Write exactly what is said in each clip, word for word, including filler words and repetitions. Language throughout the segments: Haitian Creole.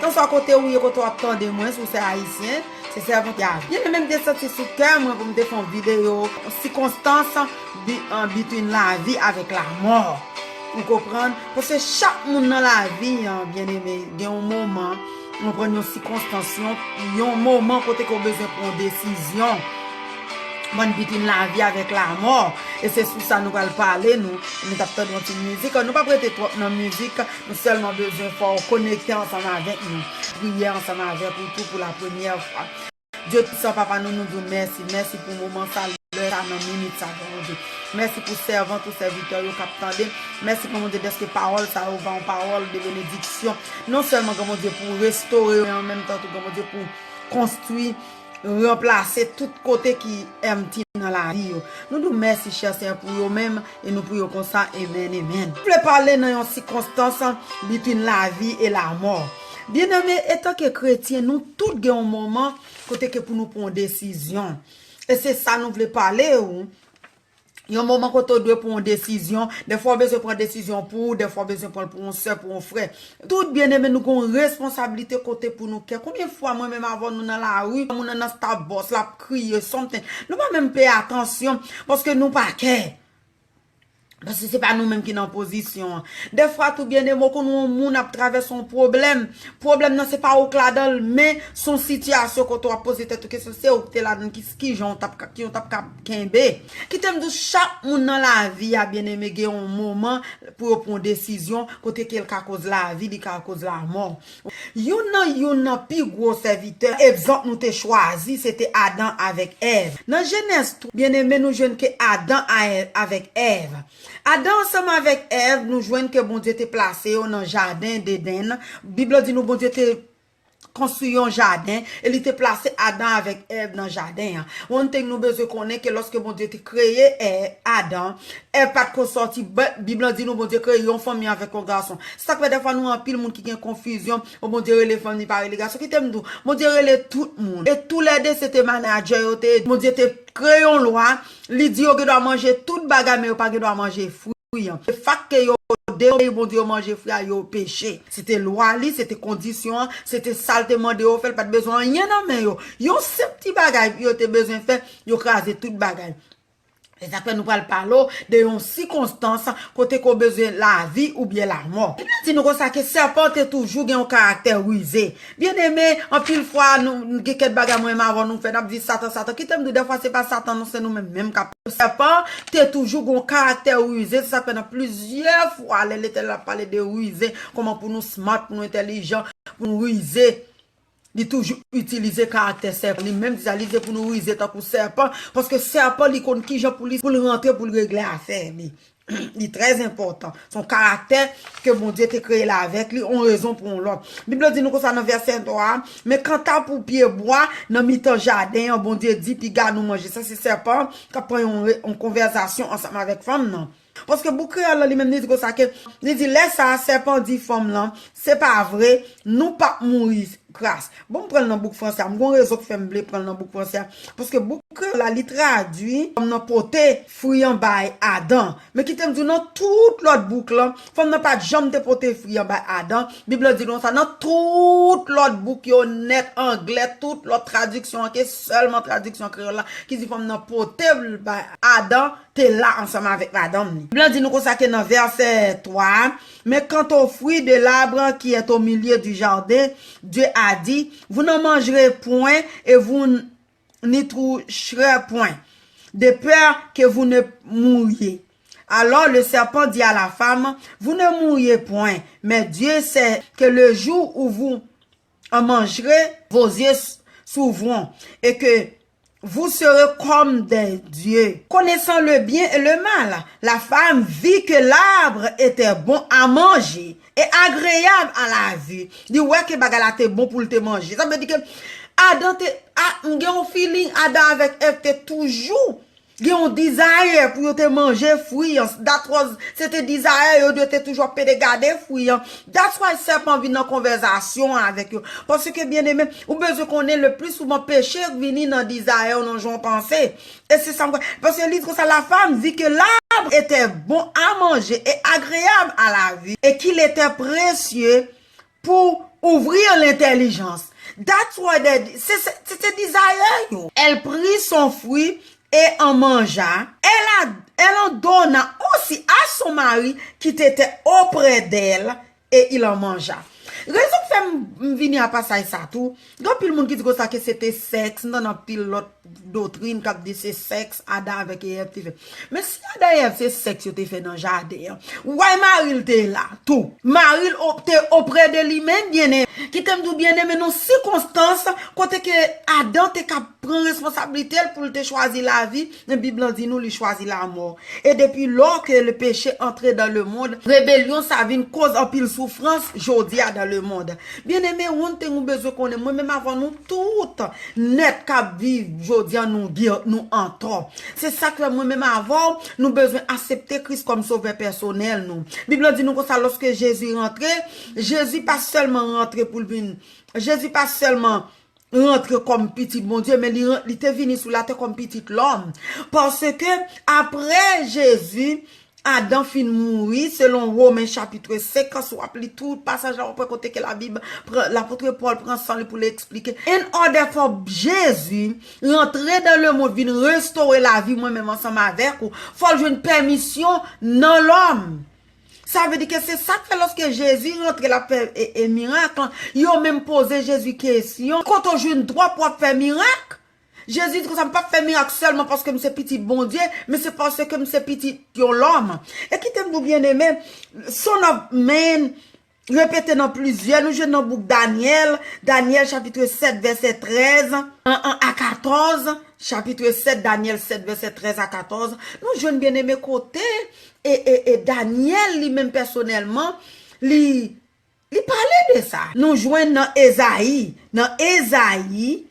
Kèlkanswa kote ou ye, kote w ap tande mwen, si w se ayisyen, se sèvant Yahweh. Byeneme, m te santi sou kè mwen pou m te fè yon videyo, sikonstans bi- an bitwin lavi avèk lamò. Ou konprann? Paske chak moun nan lavi an, byeneme, gen yon moman, ou pran yon sikonstans, yon, yon moman kote ke w bezwen pran yon desizyon. Bann bitwin lavi avèk lamò. E se sou sa nou pral pale, nou. Nou t ap tande yon ti mizik. Nou p ap rete twòp nan mizik. Nou sèlman bezwen fè w konekte ansanm avèk nou. Priye ansanm avèk ou tou pou la premyè fwa. Dye Toupisan, Papa nou, nou di w mèsi. Mèsi pou moman sa, lè sa, nan minit sa, Bondye. Mèsi pou sèvant ou, sèvitè yo k ap tande. Mèsi, Gran Bondye, dèske pawòl sa yo va yon pawòl de benediksyon. Non sèlman, Gran Bondye, pou restore yo, men an menm tan tou, Gran Bondye, pou konstwi, ranplase tout kote ki empty nan lavi yo. Nou di w mèsi, chè Senyè, pou yo menm, e nou priye w konsa, amen, amen. M vle pale nan yon sikonstans bitwin lavi e lamò. Byeneme, etanke kretyen, nou tout gen yon moman kote ke pou nou pran yon desizyon. E se sa nou vle pale ou. Yon moman kote w dwe pran yon desizyon. Dèfwa w bezwen pran desizyon pou ou, dèfwa w bezwen pran l pou yon sè, pou yon frè. Tout byeneme, nou gen yon responsablite kote pou nou kè. Konbyen fwa mwen menm avè nou nan lari, moun nan nan Starbucks, l ap kriye, something. Nou pa menm peye atansyon, paske nou pa kè. Paske se pa nou menm ki nan pozisyon an. Dèfwa tou byeneme, ou konn yon moun ap travèse yon pwoblèm. Pwoblèm nan se pa ou k ladan l, men se yon sitiyasyon kote w ap poze tèt ou kesyon, se ou ki te ladan l, ki, ki jan w t ap ka, ki w t ap ka kenbe. Kite m di w, chak moun nan lavi a, byeneme, gen yon moman pou yo pran yon desizyon, kote ke l ka koz lavi, li ka koz lamò. Youn nan, youn nan pi gwo sèvitè, egzanp nou te chwazi, se te Adan avèk Èv. Nan Jenèz twa, byeneme, nou jwenn ke Adan a-, avèk Èv. Adan ansanm avèk Èv, nou jwenn ke Bondye te plase yo nan jaden Dedenn. Bib la di nou Bondye te konstwi yon jaden e li te plase Adan avèk Èv nan jaden an. One thing nou bezwen konnen ke lòske Bondye te kreye, eh, Adan, Èv pa t ko sòti, but Bib la di nou Bondye kreye yon fanmi avèk yon gason. Se sa k fè dèfwa nou anpil moun ki gen konfizyon, o Bondye rele fanm, li pa rele gason. Kite m di w, Bondye rele tout moun. E toulède se te manadjè yo te ye. Bondye te kreye yon lwa, li di yo gen dwa manje tout bagay, men yo pa gen dwa manje fwi an. E fak ke yo dezobeyi Bondye, yo manje fwi a, yo peche. Se te lwa li, se te kondisyon an, se te sa l te mande yo fè, l pa t bezwen anyen nan men yo. Yon senp ti bagay yo te bezwen fè, yo kraze tout bagay. Se sa k fè nou pral pale w de yon sikonstans kote ke w bezwen lavi oubyen lamò. Bib la di nou konsa ke sèpan te toujou gen yon karaktè rize. Byeneme, anpil fwa, nou, nou gen kèk bagay mwen menm avè w nou fè, n ap di Satan, Satan. Kite m di w, dèfwa se pa Satan, non, se nou menm menm k ap. Sèpan te toujou gen yon karaktè rize, se sa k fè nan plizyè fwa, lè Letènèl ap pale de rize, kòman pou nou smart, pou nou entèlijan, pou nou rize. Li toujou itilize karaktè sèpan. Li menm di sa, li di pou nou rize tankou sèpan, paske sèpan, li konn kijan pou li, pou l rantre, pou l regle afè li. Li trè enpòtan. Se yon karaktè ke Bondye te kreye l avèk li, yon rezon pou yon lòt. Bib la di nou konsa nan vèsè twa a, men kanta pou pyebwa nan mitan jaden an, Bondye di, piga nou manje. Sa se sèpan k ap pran yon re-, yon konvèsasyon ansanm avèk fanm nan. Paske bouk kreyòl la, li menm, li di konsa ke, li di, lè sa a, sèpan di fanm lan, se pa vre, nou p ap mouri kras. Bon, m pran l nan bouk franse a. M gon rezon k fè m vle pran l nan bouk franse a. Paske bouk kreyòl la, li tradui fanm nan pote fwi an bay Adan. Men kite m di w, nan tout lòt bouk lan, fanm nan pa t janm te pote fwi an bay Adan. Bib la di nou sa, nan tout lòt bouk yo nèt, anglè, tout lòt tradiksyon an, ke sèlman tradiksyon kreyòl la, ki di fanm nan pote l bay Adan, te la ansanm avèk madanm li. Bib la di nou konsa ke nan vèsè twa a, mais quant au fruit de l'arbre qui est au milieu du jardin, Dieu a dit, vous n'en mangerez point et vous n'y toucherez point, de peur que vous ne mouriez. Alors le serpent dit à la femme, vous ne mourrez point, mais Dieu sait que le jour où vous en mangerez, vos yeux s'ouvriront et que vous serez comme des dieux, connaissant le bien et le mal. La femme vit que l'arbre était bon à manger et agréable à la vue. Li wè ke bagay la te bon pou l te manje. Sa vle di ke Adan te, a, m gen yon feeling, Adan avèk Èv te toujou gen yon desire pou yo te manje fwi an. That was, se te desire yo, yo te toujou ap pede gade fwi an. That's why sèpan vin nan konvèsasyon an avèk yo. Paske, byeneme, ou bezwen konnen le pli souvan peche vini nan desire ou nan jan w panse. E se sa m kwè. Paske li di konsa, la femme vit que l'arbre était bon à manger et agréable à la vue, et qu'il était précieux pour Ouvrir l'intelligence. That's why they, se, se, se, se desire yo. Elle prit son fruit et en mangea. Elle a, elle en donna aussi à son mari qui était auprès d'elle et il en mangea. Rezon k fè m, m vini a pasaj sa tou, gen anpil moun ki di konsa ke se te sèks, m tande anpil lòt doktrin k ap di se sèks Adan avèk Èv te fè. Men si Adan e Èv se sèks yo te fè nan jaden an, why mari l te la tou? Mari l o- te oprè de li menm, byeneme. Kite m di w, byeneme, nan sikonstans kote ke Adan te ka pran responsablite l pou l te chwazi lavi, men Bib lan di nou li chwazi lamò. Et depuis lors que le péché entré dans le monde, rebelyon sa vin koz anpil soufrans jodi a dans le monde. Byeneme, one thing ou bezwen konnen, mwen menm avè nou tout nèt k ap viv jodi a, nou guilt, nou antò. Se sa k fè mwen menm avè w, nou bezwen aksepte Kris kòm sovè pèsonèl nou. Bib lan di nou konsa, lòske Jezi rantre, Jezi pa sèlman rantre pou l vin, Jezi pa sèlman rantre kòm pitit Bondye, men li, ran- li te vini sou latè kòm pitit lòm. Paske apre Jezi, Adan fin mouri, selon Women chapit senk, si w ap li tout pasaj la, w ap wè kote ke Labib pran, lapot Pòl pran san li pou l eksplike. In order for Jezi rantre dans le monde, vin restore lavi mwen menm ansanm avèk ou, fò l jwenn pèmisyon nan lòm. Sa vle di ke se sa k fè lòske Jezi rantre, l ap fè e, e mirak lan, yo menm poze Jezi kesyon, kote w jwenn dwa pou w ap fè mirak? Jezi di konsa, m p ap fè mirak sèlman paske m se pitit Bondye, men se paske m se pitit yon lòm. E kite m di w, byeneme, Son of Man repete nan plizyè, nou jwenn nan bouk Danyèl, Danyèl chapit sèt, vèsè trèz, an, an, a katòz, chapit sèt, Danyèl sèt, vèsè trèz a katòz, nou jwenn, byeneme, kote, e, e, e Danyèl li menm pèsonèlman, li, li pale de sa. Nou jwenn nan Ezayi, nan Ezayi,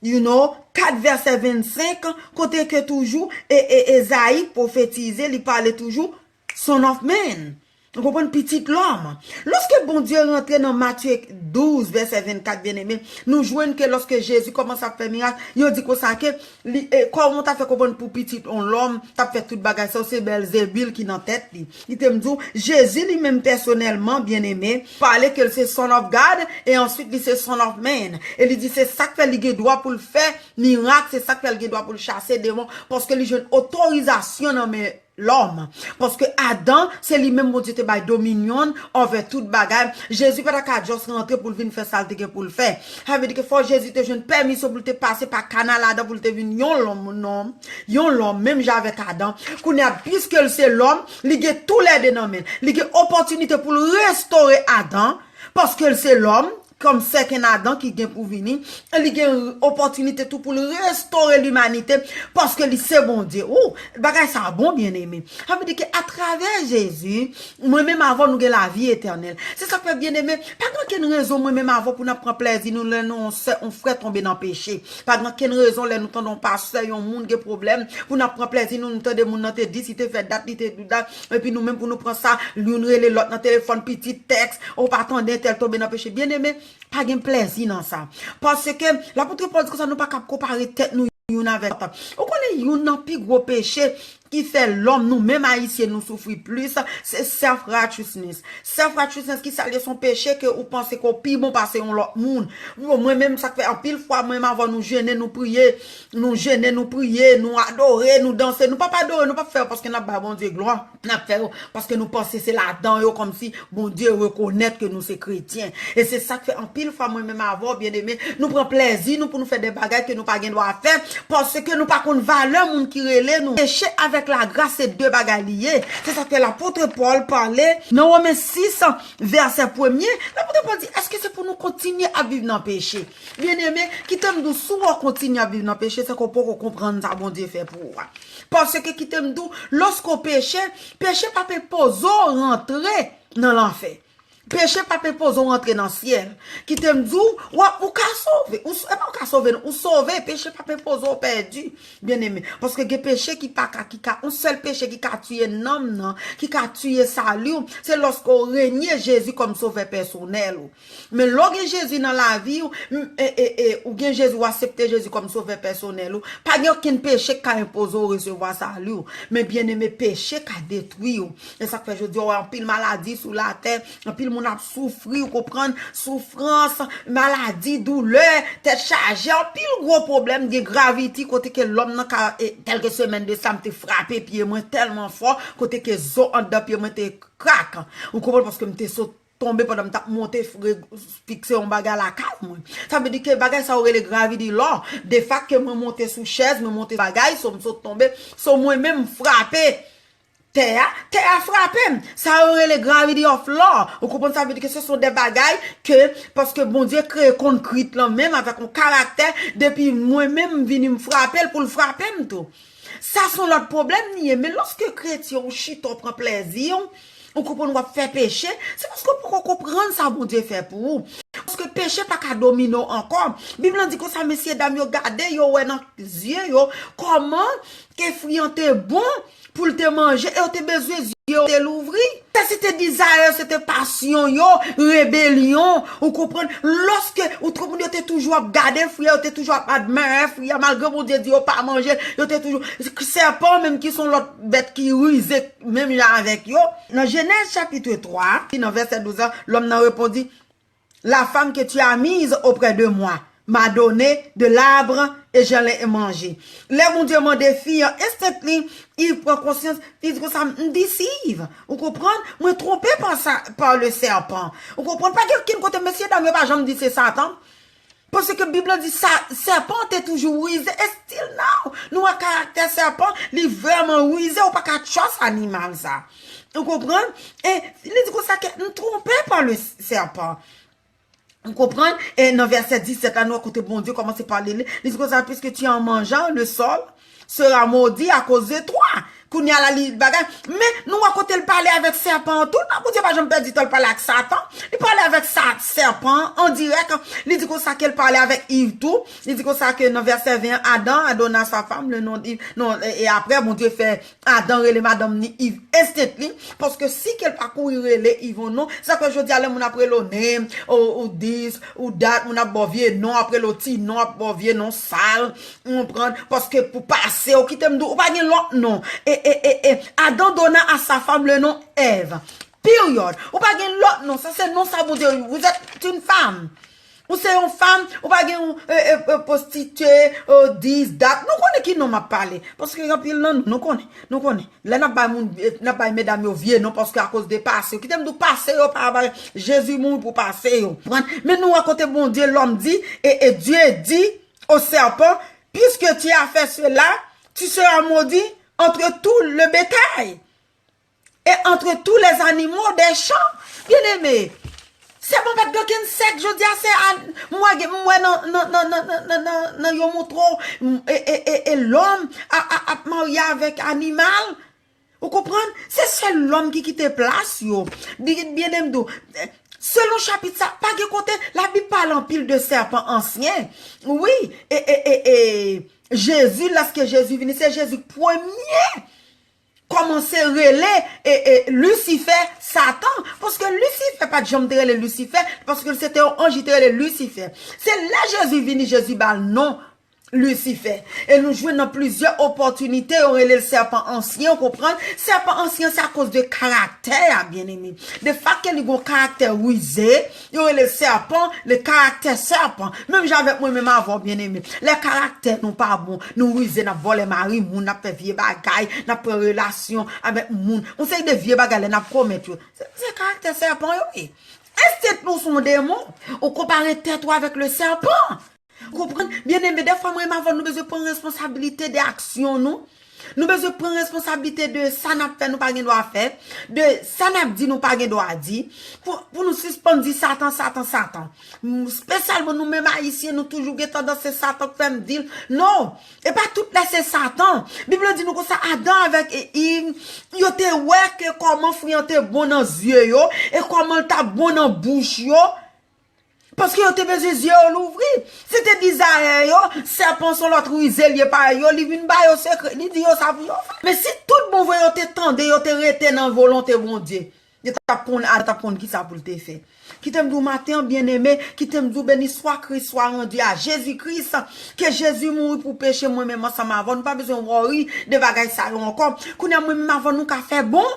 you know, kat vèsè vennsenk, kote ke toujou, e, e, Ezayi pwofetize, li pale toujou, Son of Man. Ou konprann, pitit lòm. Lòske Bondye rantre nan Matye douz, vèsè vennkat, byeneme, nou jwenn ke lòske Jezi kòmanse ap fè mirak, yo di konsa ke, li, e, kòman w ta fè konprann pou pitit yon lòm t ap fè tout bagay sa yo, se Bèlzebil ki nan tèt li. Li te m di w, Jezi li menm pèsonèlman, byeneme, pale ke l se Son of God, e answit li se Son of Man. E li di se sa k fè li gen dwa pou l fè mirak, se sa k fè l gen dwa pou l chase demon, paske li jwenn otorizasyon nan men lòm. Paske Adan, se li menm Bondye te bay dominion over tout bagay. Jezi pa ta ka just rantre pou l vin fè sa l te gen pou l fè. Sa vle di ke fò Jezi te jwenn pèmisyon pou l te pase pa kanal Adan pou l te vin yon lòm, non, yon lòm, menm jan avèk Adan. Kounye a, piske l se lòm, li gen toulède nan men l. Li gen opòtinite pou l restore Adan, paske l se lòm, kòm second Adan ki gen pou vini, e li gen opòtinite tou pou l restore limanite, paske li se Bondye. Ou, bagay sa bon, byeneme. Sa vle di ke atravè Jezi, mwen menm avè w nou gen lavi etènèl. Se sa k fè, byeneme, pa gen okenn rezon mwen menm avè w pou n ap pran plèzi nou lè nou, yon sè, yon frè tonbe nan peche. Pa gen okenn rezon lè nou tande yon pastè, yon moun gen pwoblèm, pou n ap pran plèzi nou, nou tande moun nan te di, si te fè dat, li te di dat, epi nou menm pou nou pran sa, youn rele lòt nan telefòn, pitit tèks, ou pa tande entèl tonbe nan peche. Byeneme, pa gen plèzi nan sa. Paske lapot Pòl di konsa, nou pa kab konpare tèt nou youn avèk lòt. Ou konnen youn nan pi gwo peche ki fè lòm, nou menm Ayisyen, nou soufri plis, se self-righteousness. Self-righteousness ki sa l ye? Se yon peche ke ou panse ke w pi bon pase yon lòt moun. Bon, mwen menm, sa k fè anpil fwa, mwen menm avè w nou jene, nou priye, nou jene, nou priye, nou adore, nou danse. Nou p ap adore, nou p ap fè yo paske n ap bay Bondye glwa. N ap fè yo paske nou panse se ladan yo, kòmsi Bondye rekonèt ke nou se kretyen. E se sa k fè anpil fwa mwen menm avè w, byeneme, nou pran plèzi nou pou nou fè de bagay ke nou pa gen dwa fè, paske nou pa konn valè moun ki rele nou. Peche avèk lagras se de bagay li ye. Se sa k fè lapot Pòl pale nan Women sis, vèsè premye. Lapot Pòl di, èske se pou nou kontinye ap viv nan peche? Byeneme, kite m di w, si w kontinye ap viv nan peche, se ke w poko konprann sa Bondye fè pou ou a. Paske kite m di w, lòske w peche, peche p ap enpoze w rantre nan lanfè. Peche p ap enpoze w rantre nan syèl. Kite m di w, w ap, ou ka sove. Ou, s- e pa ou ka sove, non, ou sove, peche p ap enpoze w pèdi. Byeneme, paske gen peche ki pa ka, ki ka, yon sèl peche ki ka tiye nanm nan, ki ka tiye sali w, se lòske w renye Jezi kòm sovè pèsonèl ou. Men lè w gen Jezi nan lavi w, m- e, e, e, ou gen Jezi, w aksepte Jezi kòm sovè pèsonèl ou, pa gen okenn peche k ka enpoze w resevwa sali w. Men byeneme, peche ka detwi w. E sa k fè jodi a, w wè anpil maladi sou latè, anpil moun ap soufri, ou konprann, soufrans, maladi, doulè, tèt chaje, anpil gwo pwoblèm, gen graviti kote ke lòm nan ka, e, kèlke semèn de sa, m te frape pye mwen tèlman fò, kote ke zo anndan pye mwen te krak. Ou konprann, paske m te sot tonbe pandan m t ap monte, re-, fikse yon bagay lakay mwen. Sa vle di ke bagay sa yo rele gravity law. De fak ke mwen monte sou chèz, mwen monte bagay, so m sot tonbe, so mwen menm m frape tè a, tè a frape m. Sa yo rele gravity of law. Ou konprann, sa vle di ke se son de bagay ke, paske Bondye kreye konkrit lan menm avèk yon karaktè, depi mwen menm m vini m frape l pou l frape m tou. Sa se yon lòt pwoblèm li ye, men lòske kretyen ou chita w pran plèzi w, ou konprann w ap fè peche, se paske w poko konprann sa Bondye fè pou ou. Paske peche pa ka domine w ankò. Bib lan di konsa, mesye dam yo gade, yo wè nan zye yo, kòman ke fwi an te bon pou l te manje, e yo te bezwen zye yo te louvri. Sa se te dizayè, se te pasyon yo, rebelyon, ou konprann? Lòske, ou konprann, yo te toujou ap gade fwi a, yo te toujou ap admire fwi a, malgre Bondye di yo pa manje, yo te toujou, sèpan menm ki se yon lòt bèt ki rize menm jan avèk yo. Nan Jenèz chapit twa, ki nan vèsè douz an, lòm nan reponn di, La femme que tu as mise auprès de moi m'a donné de l'arbre et je l'ai mangé. Lè Bondye mande fi an, instantly, Iv pran konsyans, li di konsa, m deceive. Ou konprann? Mwen twonpe pa sa, pa le sèpan. Ou konprann? Pa gen okenn kote, mesye dam yo pa janm di se Satan. Paske Bib lan di sa, sèpan te toujou rize, e still now. Nou wè karaktè sèpan, li vrèman rize, ou pa ka trust animal sa. Ou konprann? E li di konsa ke m twonpe pa le sèpan. Ou konprann? E nan vèsè disèt la, nou wè kote Bondye kòmanse pale li. Li di konsa, puisque tu en mangeant, le sol sera maudit à cause de toi. Kounye a la, li bagay. Men, nou wè kote l pale avèk sèpan an tou. Non, Bondye pa janm pèdi tan l pale ak Satan. Li pale avèk sa, sèpan an, an dirèk. Li di konsa ke l pale avèk Iv tou. Li di konsa ke nan vèsè ven an, Adam a donné à sa femme le nom d'Iv. Non, e, e apre, Bondye fè Adan rele madanm ni Iv instantly, paske si ke l pa kouri rele Iv yon non, sa fè jodi a lè moun ap rele w name, ou, ou this, ou that, moun ap ba w vye non, ap rele w ti non, ap ba w vye non sal, ou konprann, paske pou pase, ou kite m di w, ou pa gen lòt non. E, e, e, e, Adam donna à sa femme le nom Èv. Period. Ou pa gen lòt non. Sa se non sa Bondye. Vous êtes une femme. Ou se yon fanm, ou pa gen yon, e, e, e, pwostitye, e, this, that. Nou konnen ki non m ap pale. Paske gen anpil nan nou, nou konnen. Nou konnen. Lè n ap bay moun, e, n ap bay medam yo vye non, paske akoz de pase yo. Kite m di w pase yo pa bay. Jezi mouri pou pase yo. Konprann? Men nou wè kote Bondye, lòm di, et, et Dieu dit au serpent, puisque tu as fait cela, tu seras maudit entre tout le bétail et entre tous les animaux des champs. Byeneme, sèpan pa t gen okenn sèks jodi a, se a, m wè gen, m wè nan, nan, nan yon moutro, m, e, e, e, e lòm a, a, ap marye avèk animal. Ou konprann? Se sèl lòm ki kite plas yo. Bi-, byeneme, selon chapit sa, pa gen kote, Labib pale anpil de sèpan ansyen. Wi, e, e, e, e, Jezi, lòske Jezi vini, se Jezi k premye kòmanse rele, e, e, Lisifè Satan, paske Lisifè pa t janm te rele Lisifè, paske se te yon anj, li te rele Lisifè. Se lè Jezi vini, Jezi ba l non Lisifè. E nou jwenn nan plizyè opòtinite, yo rele l sèpan ansyen, ou konprann? Sèpan ansyen, se akoz de karaktè a, byeneme. De fak ke li gon karaktè rize, yo rele l sèpan, le karaktè sèpan. Menm jan avèk mwen menm avè w, byeneme. Lè karaktè nou pa bon, nou rize, n ap vòlè mari moun, n ap fè vye bagay, n ap pran relasyon avèk moun. Yon seri de vye bagay lè n ap komèt yo. Se, se karaktè sèpan yo ye. Èske nou se yon demon? Ou konpare tèt ou avèk le sèpan. Ou konprann? Byeneme, dèfwa mwen menm avè w, nou bezwen pran responsabilite de aksyon nou. Nou bezwen pran responsabilite de sa n ap fè, nou pa gen dwa fè, de sa n ap di, nou pa gen dwa di, pou, pou nou sispann di Satan, Satan, Satan. M, espesyalman nou menm Ayisyen, nou toujou gen tandans se Satan k fè m di l. Non, e pa tout lè se Satan. Bib la di nou konsa, Adan avèk Iv, yo te wè ke kòman fwi an te bon nan zye yo, e kòman l t ap bon nan bouch yo. Paske yo te bezwen zye yo louvri. Se te dizayè yo, sèpan se yon lòt rize l ye parèy yo, li vin ba yo sekrè, li di yo sa pou yo fè. Men si tout bon vre yo te tande, yo te rete nan volonte Bondye, yo t ap konn, Adan t ap konn kisa pou l te fè. Kite m di w maten an, byeneme, kite m di w beni swa Kris swa randi a Jezi Kris, ke Jezi mouri pou peche mwen menm ansanm avè w. Nou pa bezwen worry de bagay sa yo ankò. Kounye a mwen menm avè w nou ka fè bon.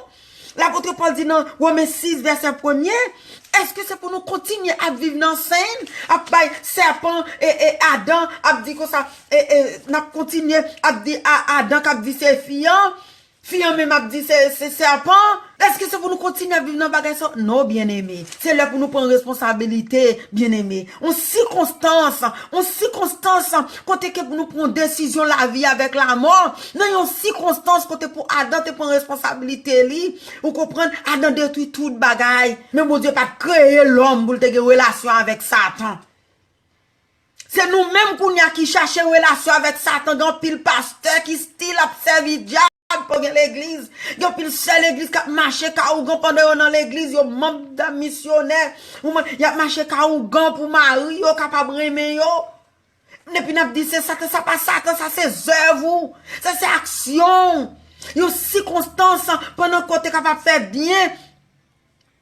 Lapot Pòl di nan Women sis vèsè premye, èske se pou nou kontinye ap viv nan sen, ap bay sèpan e, e Adan, ap di konsa, e, e, n ap kontinye ap di a Adan k ap di se fi an, fi an menm ap di se, se sèpan? Èske se pou nou kontinye ap viv nan bagay sa? Non, byeneme. Se lè pou nou pran responsabilite, byeneme. On sikonstans, on sikonstans kote ke pou nou pran desizyon lavi avèk lamò, nan yon sikonstans kote pou Adan te pran responsabilite li, ou konprann, Adan detwi tout bagay. Men Bondye pa t kreye lòm pou l te gen relasyon avèk Satan. Se nou menm kounye a ki chache relasyon avèk Satan. Gen anpil pastè ki still ap sèvi dyab pou gen legliz. Gen anpil sè legliz k ap mache ka ougan pandan yo nan legliz. Yo manm dam misyonè. Ou man, y ap mache ka ougan pou mari yo kapab renmen yo. Epi n ap di se Satan, sa pa Satan, sa se zèv ou. Sa se aksyon w. Yon sikonstans pandan ke w te kapab fè byen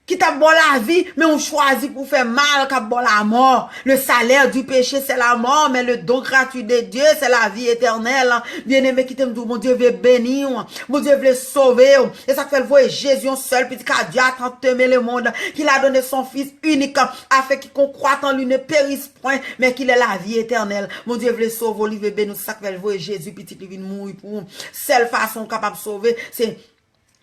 ki t ap ba w lavi, men ou chwazi pou w fè mal k ap ba w lamò. Le salaire du péché, c'est la mort, mais le don gratuit de Dieu, c'est la vie éternelle. Byeneme, kite m di w, Bondye vle beni w. Bondye vle sove w. E sa k fè l voye Jezi, yon sèl pitit, car Dieu a tant aimé le monde, qu'il a donné son Fils unique, afin quiconque croit en lui ne périsse point, mais qu'il ait la vie éternelle. Bondye vle sove w, li vle beni w. Se sa k fè l voye Jezi, pitit li, vin mouri pou ou. Sèl fason w kapab sove, se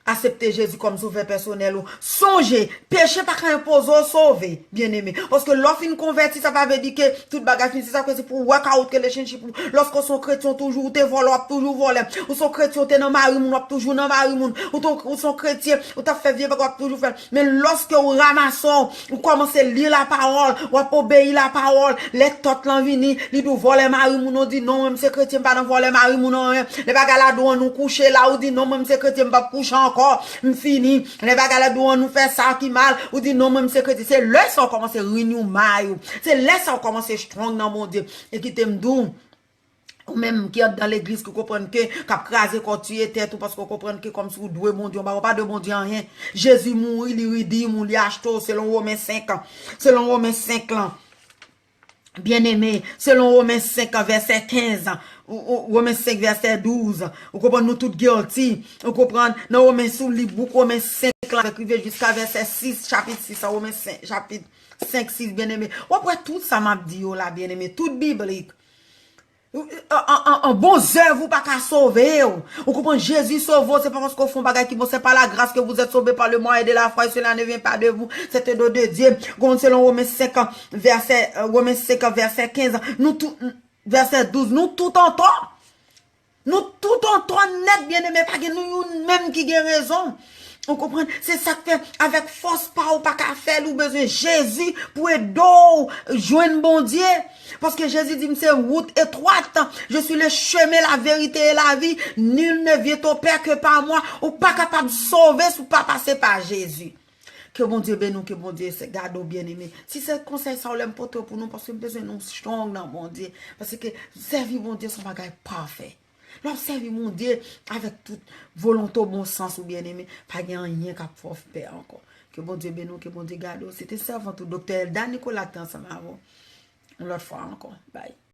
aksepte Jezi kòm sovè pèsonèl ou. Sonje, peche pa ka enpoze w sove, byeneme. Paske lè w fin konvèti, sa pa vle di ke tout bagay fini. Se sa k fè se pou workout relationship ou. Lòske w se yon kretyen, ou toujou, ou te vòlè, w ap toujou vòlè. Ou se yon kretyen, ou te nan mari moun, w ap toujou nan mari moun. Ou te, ou se yon kretyen, ou t ap fè vye bagay, w ap toujou fè l. Men lòske ou ranmase w, ou kòmanse li lapawòl, w ap obeyi lapawòl. Lè tòt lan vini, li di w vòlè mari moun, ou di non, mwen m se kretyen, m pa nan vòlè mari moun anyen. Lè bagay la di w ann ou kouche la, ou di non, mwen m se kretyen, m p ap kouche ankò, m fini. Lè bagay la di w ann ou fè sa ki mal, ou di non, mwen m se kretyen. Se lè sa w kòmanse renew mind ou. Se lè sa w kòmanse strong nan Bondye. E kite m di w, ou menm ki anndan legliz ki konprann ke k ap kraze kò w, tiye tèt ou paske w konprann ke kòmsi w dwe Bondye yon bagay, ou pa dwe Bondye anyen. Jezi mouri, li redeem ou, li achte w selon Women senk. Selon Women senk lan. Byeneme, selon Women senk vèsè kenz, ou, ou, Women senk vèsè douz, ou konprann nou tout guilty, ou konprann, nan Women, si w li bouk Women senk lan, avèk rive jiska vèsè sis, chapit sis an, Women senk, chapit senk, sis, byeneme, w ap wè tout sa m ap di yo la, byeneme, tout biblik. An, an, an, an bon zèv ou pa ka sove w. Ou konprann, Jezi sove w, se pa paske w fè yon bagay ki bon, c'est par la grâce que vous êtes sauvés par le moyen de la foi, et cela ne vient pas de vous, c'est un don de Dieu. Konprann, selon Women senk, vèsè, euh, Women senk, vèsè kenz, nou tout, vèsè douz, nou tout an tò. Nou tout an tò nèt, byeneme, pa gen nou youn menm ki gen rezon. Ou konprann? Se sa k fè, avèk fòs pa w, ou pa ka fè l, ou bezwen Jezi pou ede w jwenn Bondye. Paske Jezi di, m se wout etwat, je suis le chemin, la vérité et la vie, nul ne vient au Père que par moi. Ou pa kapab sove si w pa pase pa Jezi. Ke Bondye beni w, ke Bondye se gade w, byeneme. Si se konsèy sa w lè m pote w pou nou, paske m bezwen nou strong nan Bondye. Paske sèvi Bondye se yon bagay pafè. Lè w ap sèvi Bondye avèk tout volonte w, bon sans ou, byeneme, pa gen anyen k ap fè w pè ankò. Ke Bondye beni w, ke Bondye gade w. Se te sèvant ou, Doktè Elda Nicolas, ki te ansanm avè w. Yon lòt fwa ankò. Bye.